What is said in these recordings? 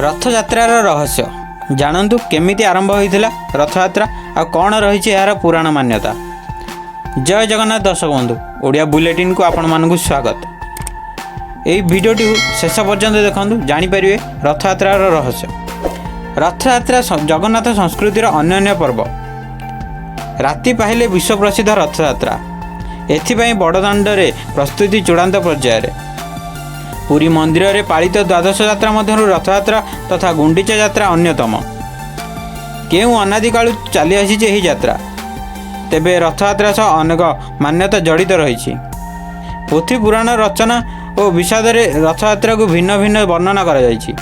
ରଥଯାତ୍ରାର ରହସ୍ୟ ଜାଣନ୍ତୁ। କେମିତି ଆରମ୍ଭ ହୋଇଥିଲା ରଥଯାତ୍ରା ଆଉ କ'ଣ ରହିଛି ଏହାର ପୁରାଣ ମାନ୍ୟତା? ଜୟ ଜଗନ୍ନାଥ ଦର୍ଶକ ବନ୍ଧୁ, ଓଡ଼ିଆ ବୁଲେଟିନ୍କୁ ଆପଣମାନଙ୍କୁ ସ୍ୱାଗତ। ଏହି ଭିଡ଼ିଓଟିକୁ ଶେଷ ପର୍ଯ୍ୟନ୍ତ ଦେଖନ୍ତୁ, ଜାଣିପାରିବେ ରଥଯାତ୍ରାର ରହସ୍ୟ। ରଥଯାତ୍ରା ଜଗନ୍ନାଥ ସଂସ୍କୃତିର ଅନ୍ୟାନ୍ୟ ପର୍ବ। ରାତି ପାହିଲେ ବିଶ୍ୱ ପ୍ରସିଦ୍ଧ ରଥଯାତ୍ରା। ଏଥିପାଇଁ ବଡ଼ଦାଣ୍ଡରେ ପ୍ରସ୍ତୁତି ଚୂଡ଼ାନ୍ତ ପର୍ଯ୍ୟାୟରେ। ପୁରୀ ମନ୍ଦିରରେ ପାଳିତ ଦ୍ୱାଦଶ ଯାତ୍ରା ମଧ୍ୟରୁ ରଥଯାତ୍ରା ତଥା ଗୁଣ୍ଡିଚା ଯାତ୍ରା ଅନ୍ୟତମ। କେଉଁ ଅନାଦିକାଳୁ ଚାଲି ଆସିଛି ଏହି ଯାତ୍ରା। ତେବେ ରଥଯାତ୍ରା ସହ ଅନେକ ମାନ୍ୟତା ଜଡ଼ିତ ରହିଛି। ପୋଥି ପୁରାଣ ରଚନା ଓ ବିଷାଦରେ ରଥଯାତ୍ରାକୁ ଭିନ୍ନ ଭିନ୍ନ ବର୍ଣ୍ଣନା କରାଯାଇଛି।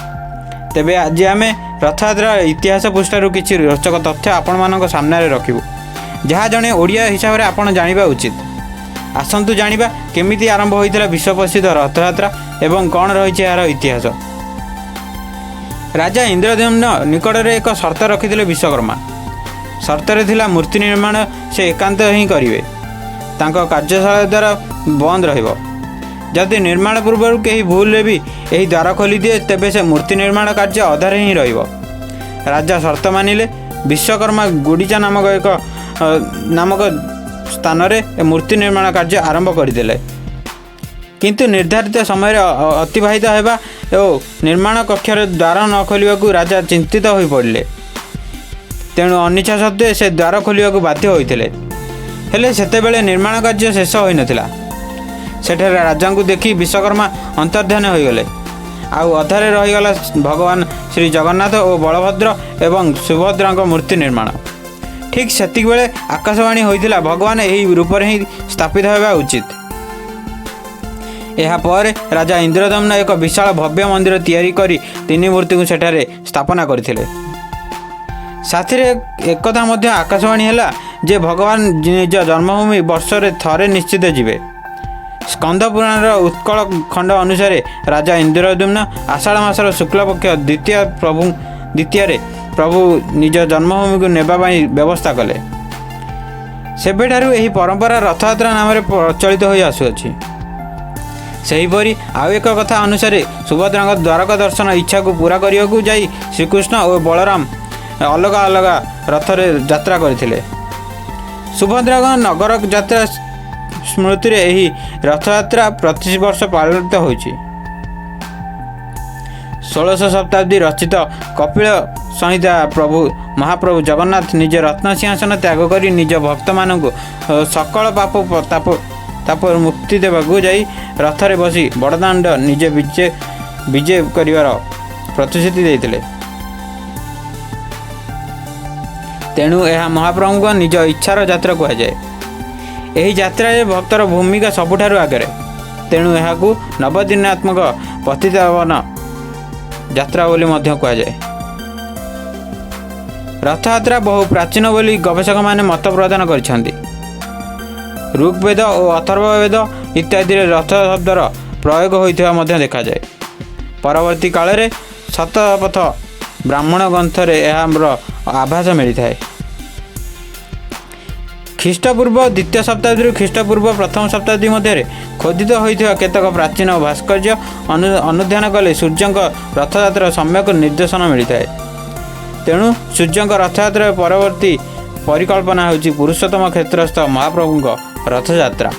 ତେବେ ଆଜି ଆମେ ରଥଯାତ୍ରା ଇତିହାସ ପୃଷ୍ଠାରୁ କିଛି ରୋଚକ ତଥ୍ୟ ଆପଣମାନଙ୍କ ସାମ୍ନାରେ ରଖିବୁ, ଯାହା ଜଣେ ଓଡ଼ିଆ ହିସାବରେ ଆପଣ ଜାଣିବା ଉଚିତ। ଆସନ୍ତୁ ଜାଣିବା କେମିତି ଆରମ୍ଭ ହୋଇଥିଲା ବିଶ୍ୱପ୍ରସିଦ୍ଧ ରଥଯାତ୍ରା ଏବଂ କ'ଣ ରହିଛି ଏହାର ଇତିହାସ। ରାଜା ଇନ୍ଦ୍ରଦ୍ୟୁମ୍ନ ନିକଟରେ ଏକ ସର୍ତ୍ତ ରଖିଥିଲେ ବିଶ୍ୱକର୍ମା। ସର୍ତ୍ତରେ ଥିଲା, ମୂର୍ତ୍ତି ନିର୍ମାଣ ସେ ଏକାନ୍ତ ହିଁ କରିବେ, ତାଙ୍କ କାର୍ଯ୍ୟଶାଳା ଦ୍ୱାରା ବନ୍ଦ ରହିବ। ଯଦି ନିର୍ମାଣ ପୂର୍ବରୁ କେହି ଭୁଲରେ ବି ଏହି ଦ୍ୱାର ଖୋଲିଦିଏ, ତେବେ ସେ ମୂର୍ତ୍ତି ନିର୍ମାଣ କାର୍ଯ୍ୟ ଅଧାରେ ହିଁ ରହିବ। ରାଜା ସର୍ତ୍ତ ମାନିଲେ। ବିଶ୍ୱକର୍ମା ଗୁଣ୍ଡିଚା ନାମକ ସ୍ଥାନରେ ଏ ମୂର୍ତ୍ତି ନିର୍ମାଣ କାର୍ଯ୍ୟ ଆରମ୍ଭ କରିଦେଲେ। କିନ୍ତୁ ନିର୍ଦ୍ଧାରିତ ସମୟରେ ଅତିବାହିତ ହେବା ଓ ନିର୍ମାଣ କକ୍ଷରେ ଦ୍ୱାର ନ ଖୋଲିବାକୁ ରାଜା ଚିନ୍ତିତ ହୋଇପଡ଼ିଲେ। ତେଣୁ ଅନିଚ୍ଛା ସତ୍ତ୍ୱେ ସେ ଦ୍ୱାର ଖୋଲିବାକୁ ବାଧ୍ୟ ହୋଇଥିଲେ। ହେଲେ ସେତେବେଳେ ନିର୍ମାଣ କାର୍ଯ୍ୟ ଶେଷ ହୋଇନଥିଲା। ସେଠାରେ ରାଜାଙ୍କୁ ଦେଖି ବିଶ୍ୱକର୍ମା ଅନ୍ତର୍ଦ୍ଧାନ ହୋଇଗଲେ ଆଉ ଅଧାରେ ରହିଗଲା ଭଗବାନ ଶ୍ରୀ ଜଗନ୍ନାଥ ଓ ବଳଭଦ୍ର ଏବଂ ସୁଭଦ୍ରାଙ୍କ ମୂର୍ତ୍ତି ନିର୍ମାଣ। ଠିକ୍ ସେତିକିବେଳେ ଆକାଶବାଣୀ ହୋଇଥିଲା, ଭଗବାନ ଏହି ରୂପରେ ହିଁ ସ୍ଥାପିତ ହେବା ଉଚିତ। ଏହାପରେ ରାଜା ଇନ୍ଦ୍ରଦ୍ୟୁମ୍ନ ଏକ ବିଶାଳ ଭବ୍ୟ ମନ୍ଦିର ତିଆରି କରି ତିନି ମୂର୍ତ୍ତିକୁ ସେଠାରେ ସ୍ଥାପନା କରିଥିଲେ। ସାଥିରେ ଏକଥା ମଧ୍ୟ ଆକାଶବାଣୀ ହେଲା ଯେ ଭଗବାନ ନିଜ ଜନ୍ମଭୂମି ବର୍ଷରେ ଥରେ ନିଶ୍ଚିତ ଯିବେ। ସ୍କନ୍ଦ ପୁରାଣର ଉତ୍କଳ ଖଣ୍ଡ ଅନୁସାରେ ରାଜା ଇନ୍ଦ୍ରଦ୍ୟୁମ୍ନ ଆଷାଢ଼ ମାସର ଶୁକ୍ଳପକ୍ଷ ଦ୍ୱିତୀୟରେ ପ୍ରଭୁ ନିଜ ଜନ୍ମଭୂମିକୁ ନେବା ପାଇଁ ବ୍ୟବସ୍ଥା କଲେ। ସେବେଠାରୁ ଏହି ପରମ୍ପରା ରଥଯାତ୍ରା ନାମରେ ପ୍ରଚଳିତ ହୋଇ ଆସୁଅଛି। ସେହିପରି ଆଉ ଏକ କଥା ଅନୁସାରେ ସୁଭଦ୍ରାଙ୍କ ଦ୍ୱାରକା ଦର୍ଶନ ଇଚ୍ଛାକୁ ପୂରା କରିବାକୁ ଯାଇ ଶ୍ରୀକୃଷ୍ଣ ଓ ବଳରାମ ଅଲଗା ଅଲଗା ରଥରେ ଯାତ୍ରା କରିଥିଲେ। ସୁଭଦ୍ରାଙ୍କ ନଗର ଯାତ୍ରା ସ୍ମୃତିରେ ଏହି ରଥଯାତ୍ରା ପ୍ରତିବର୍ଷ ପାଳିତ ହୋଇଛି। 16ଶ ଶତାବ୍ଦୀ ରଚିତ କପିଳ ସଂହିତା ପ୍ରଭୁ ମହାପ୍ରଭୁ ଜଗନ୍ନାଥ ନିଜ ରତ୍ନ ସିଂହାସନ ତ୍ୟାଗ କରି ନିଜ ଭକ୍ତମାନଙ୍କୁ ସକଳ ପାପ ତାପରୁ ମୁକ୍ତି ଦେବାକୁ ଯାଇ ରଥରେ ବସି ବଡ଼ଦାଣ୍ଡ ନିଜେ ବିଜେ କରିବାର ପ୍ରତିଶ୍ରୁତି ଦେଇଥିଲେ। ତେଣୁ ଏହା ମହାପ୍ରଭୁଙ୍କ ନିଜ ଇଚ୍ଛାର ଯାତ୍ରା କୁହାଯାଏ। ଏହି ଯାତ୍ରାରେ ଭକ୍ତର ଭୂମିକା ସବୁଠାରୁ ଆଗରେ। ତେଣୁ ଏହାକୁ ନବଦିନାତ୍ମକ ପତିତପାବନ ଯାତ୍ରା ବୋଲି ମଧ୍ୟ କୁହାଯାଏ। ରଥଯାତ୍ରା ବହୁ ପ୍ରାଚୀନ ବୋଲି ଗବେଷକମାନେ ମତ ପ୍ରଦାନ କରିଛନ୍ତି। ଋଗ୍ବେଦ ଓ ଅଥର୍ବବେଦ ଇତ୍ୟାଦିରେ ରଥ ଶବ୍ଦର ପ୍ରୟୋଗ ହୋଇଥିବା ମଧ୍ୟ ଦେଖାଯାଏ। ପରବର୍ତ୍ତୀ କାଳରେ ଶତପଥ ବ୍ରାହ୍ମଣ ଗ୍ରନ୍ଥରେ ଏହାର ଆଭାସ ମିଳିଥାଏ। ଖ୍ରୀଷ୍ଟପୂର୍ବ ଦ୍ୱିତୀୟ ଶତାବ୍ଦୀରୁ ଖ୍ରୀଷ୍ଟପୂର୍ବ ପ୍ରଥମ ଶତାବ୍ଦୀ ମଧ୍ୟରେ ଖୋଦିତ ହୋଇଥିବା କେତେକ ପ୍ରାଚୀନ ଭାସ୍କର୍ଯ୍ୟ ଅନୁଧ୍ୟାନ କଲେ ସୂର୍ଯ୍ୟଙ୍କ ରଥଯାତ୍ରାର ସମ୍ୟକ ନିର୍ଦ୍ଦେଶନ ମିଳିଥାଏ। ତେଣୁ ସୂର୍ଯ୍ୟଙ୍କ ରଥଯାତ୍ରାର ପରବର୍ତ୍ତୀ ପରିକଳ୍ପନା ହେଉଛି ପୁରୁଷୋତ୍ତମ କ୍ଷେତ୍ରସ୍ଥ ମହାପ୍ରଭୁଙ୍କ ରଥଯାତ୍ରା।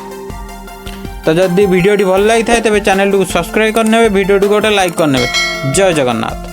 ତ ଯଦି ଭିଡ଼ିଓଟି ଭଲ ଲାଗିଥାଏ, ତେବେ ଚ୍ୟାନେଲଟିକୁ ସବସ୍କ୍ରାଇବ୍ କରିନେବେ, ଭିଡ଼ିଓଟିକୁ ଗୋଟେ ଲାଇକ୍ କରିନେବେ। ଜୟ ଜଗନ୍ନାଥ।